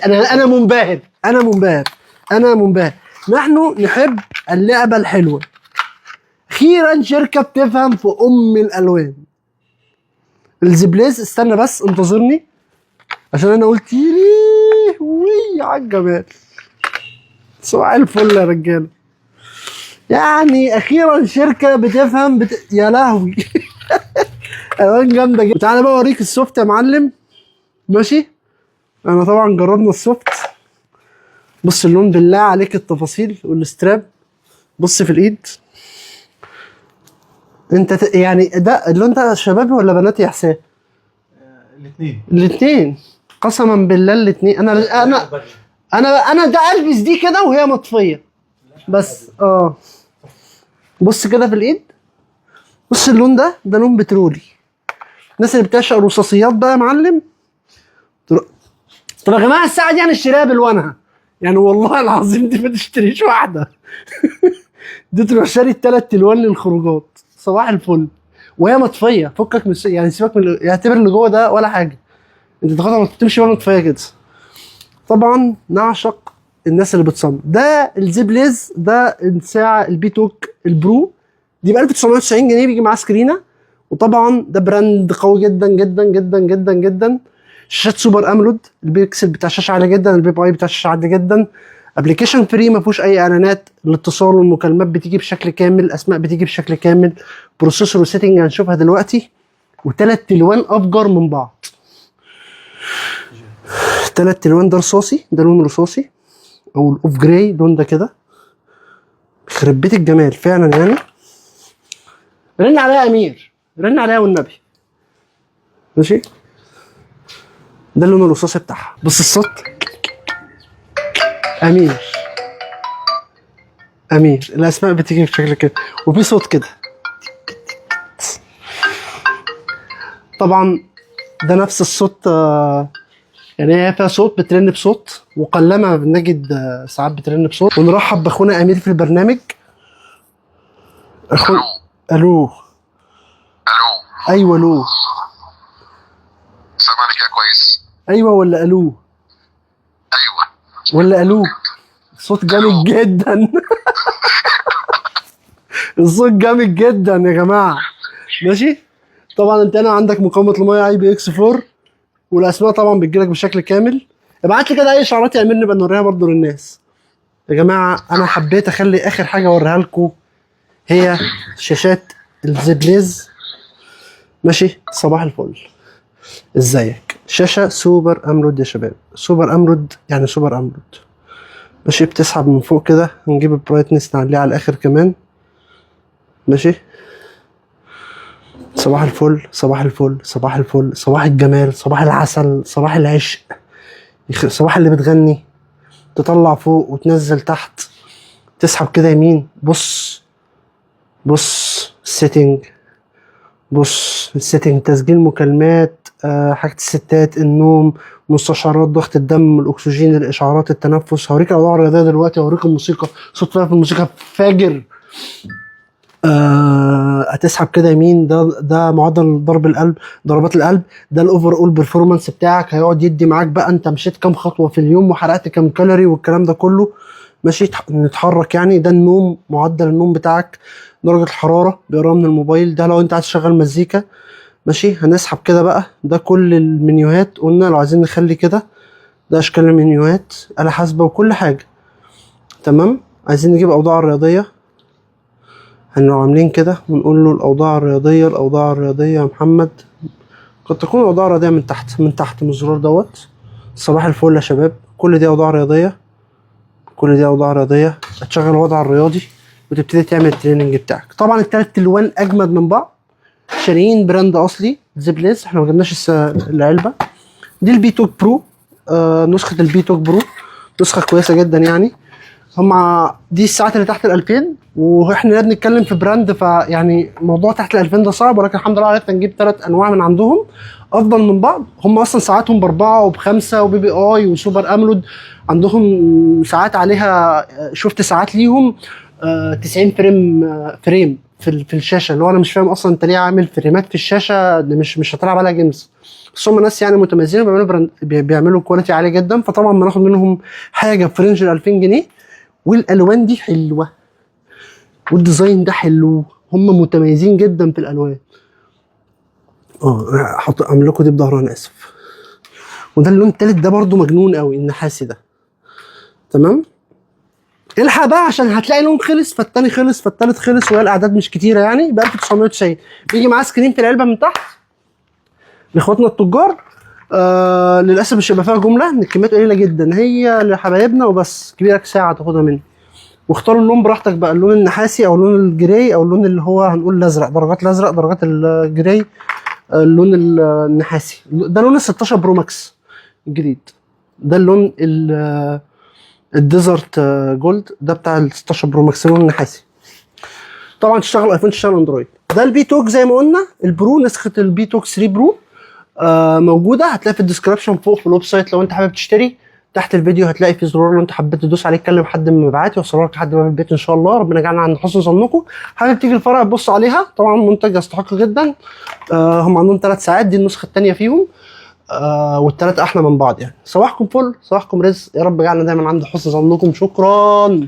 الشاشات. انا منبهر، انا منبهر، انا منبهر. نحن نحب اللعبة الحلوه. اخيرا شركة بتفهم في ام الالوان. ال Zeblaze، استنى بس انتظرني عشان انا قلت ليه وي على الجمال. صباح الفل يا رجاله. يعني اخيرا شركة بتفهم يا لهوي، الوان جامدة جدا. تعالى بقى اوريك ال soft يا معلم. ماشي، انا طبعا جربنا ال soft. بص اللون بالله عليك، التفاصيل وال strap. بص في الايد انت يعني ده اللون ده شبابي ولا بناتي يا حسين؟ الاثنين. الاثنين، قسما بالله الاثنين. انا ده البس دي كده وهي مطفيه بس. بص كده في الايد، بص اللون ده، ده لون بترولي. الناس اللي بتعشق الرصاصيات بقى يا معلم. طب يا جماعة الساعة دي هنشتريها بالوانها، يعني والله العظيم دي ما تشتريش واحده، دي تروح شاري الثلاث الوان للخروجات. صباح الفل وهي مطفيه. فكك من يعني سيبك من، يعتبر اللي جوه ده ولا حاجه، انت تاخدها تمشي بقى مطفيه كده. طبعا نعشق الناس اللي بتصمم. ده ال Zeblaze، ده الساعة ال BiToc ال Pro دي ب 1990 جنيه، بيجي معاه سكرينه. وطبعا ده brand قوي جدا جدا جدا جدا جدا. شاشات super AMOLED، ال pixel بتاع الشاشة عالي جدا، ال PPI بتاع الشاشة عالي جدا. application free ما فيهوش اي اعلانات، الاتصال والمكالمات بتيجي بشكل كامل، الاسماء بتيجي بشكل كامل، processor و setting هنشوفها دلوقتي. وثلاث الوان افجر من بعض، ثلاث الوان. ده رصاصي، ده لون رصاصي او ال off gray، لون ده كده يخرب بيت الجمال فعلا. يعني رن عليا يا امير، رن عليا والنبي. ماشي، ده اللون الرصاصي بتاعها. بص الصوت، امير امير، الاسماء بتيجي بشكل كده وفي صوت كده. طبعا ده نفس الصوت، يعني هي فيها صوت، بترن بصوت، وقلما بنجد ساعات بترن بصوت. ونرحب باخونا امير في البرنامج. اخو الو. الو. ايوه الو. سامعني كده كويس؟ ايوه ولا الو؟ ايوه. ولا الو؟ صوت جامد جدا، الصوت جامد جدا يا جماعة. ماشي، طبعا انت هنا عندك مقاومة المية IPX 4، والاسماء طبعا بتجيلك بشكل كامل. ابعت لي كده اي اشعارات يا امير نبقى نوريها برضو للناس. يا جماعة انا حبيت اخلي اخر حاجة اوريها لكم هي شاشات ال Zeblaze. ماشي، صباح الفل، ازيك؟ شاشة super AMOLED يا شباب، super AMOLED يعني super AMOLED. ماشي، بتسحب من فوق كده، نجيب ال brightness نعليه على الاخر كمان. ماشي، صباح الفل، صباح الفل، صباح الفل، صباح الجمال، صباح العسل، صباح العشق، صباح اللي بتغني. تطلع فوق وتنزل تحت، تسحب كده يمين. بص بص ال setting، بص ال setting، تسجيل مكالمات، حاجة الستات، النوم، مستشعرات ضغط الدم، الاكسجين، الاشعارات، التنفس. هوريك الاوضاع الرياضية دلوقتي، هوريك الموسيقى، صوت في الموسيقى فاجر. هتسحب كده يمين، ده معدل ضرب القلب، ضربات القلب. ده ال overall performance بتاعك، هيقعد يدي معاك بقى انت مشيت كام خطوة في اليوم وحرقت كام كالوري والكلام ده كله. ماشي، نتحرك يعني. ده النوم، معدل النوم بتاعك، درجه الحرارة بيقراها من الموبايل، ده لو انت عايز تشغل مزيكا. ماشي، هنسحب كده بقى، ده كل المنيوهات. قلنا لو عايزين نخلي كده، ده اشكال المنيوهات، آلة حاسبة وكل حاجة. تمام، عايزين نجيب اوضاع الرياضية، هنروح عاملين كده ونقول له الاوضاع الرياضية، الاوضاع الرياضية يا محمد. قد تكون الاوضاع الرياضية من تحت، من تحت من الزرار دوت. صباح الفل يا شباب، كل دي اوضاع رياضية، كل دي اوضاع رياضية. هتشغل الوضع الرياضي وتبتدي تعمل ال training بتاعك. طبعا التلات الوان اجمد من بعض، شاريين brand اصلي Zeblaze، احنا ما جبناش العلبة دي. ال BiToc Pro، نسخه ال BiToc Pro نسخه كويسة جدا. يعني هما دي الساعات اللي تحت ال 2000، واحنا بنتكلم في brand، فيعني موضوع تحت ال 2000 ده صعب، ولكن الحمد لله عرفنا نجيب ثلاث انواع من عندهم افضل من بعض. هم اصلا ساعاتهم باربعة وبخمسه و PPI و super AMOLED. عندهم ساعات عليها، شفت ساعات ليهم 90 frame، frame في الشاشة، اللي هو انا مش فاهم اصلا انت ليه عامل فريمات في الشاشة اللي مش هتلعب عليها games. بس هم ناس يعني متميزين، بيعملوا brand، بيعملوا quality عالية جدا. فطبعا بناخد منهم حاجة في range ال 2000 جنيه، والالوان دي حلوة وال design ده حلو، هم متميزين جدا في الالوان. حط اعمل لكم دي بظهرها، انا اسف. وده اللون التالت، ده برضو مجنون قوي، النحاسي ده. تمام، الحق بقى عشان هتلاقي لون خلص فالتاني خلص فالتالت خلص، وهي الاعداد مش كتيرة يعني. ب 1990 بيجي معاه screen في العلبة من تحت لاخواتنا التجار. للاسف مش هيبقى فيها جملة، ان الكميات قليله جدا، هي لحبايبنا وبس. كبيرك ساعة تاخدها مني، واختاروا اللون براحتك بقى، اللون النحاسي او اللون ال gray او اللون اللي هو هنقول الازرق، درجات الازرق، درجات ال gray، اللون النحاسي ده لون ال 16 Pro Max الجديد. ده اللون ال desert gold، ده بتاع ال 16 Pro Max، اللون النحاسي. طبعا تشتغل iPhone، تشتغل Android. ده ال BeeTalk زي ما قلنا ال Pro، نسخه ال BeeTalk 3 Pro موجوده، هتلاقي في ال description فوق في ال website. لو انت حابب تشتري، تحت الفيديو هتلاقي في زرار، لو انت حبيت تدوس عليه تكلم حد من مبيعات يوصلها لك لحد باب البيت ان شاء الله. ربنا يجعلنا عند حسن ظنكم. حابب تيجي الفرع تبص عليها، طبعا منتج يستحق جدا. هم عندهم 3 ساعات، دي النسخة الثانية فيهم، والثلاثة احلى من بعض يعني. صباحكم فل، صباحكم رزق، يا رب يجعلنا دايما عند حسن ظنكم. شكرا.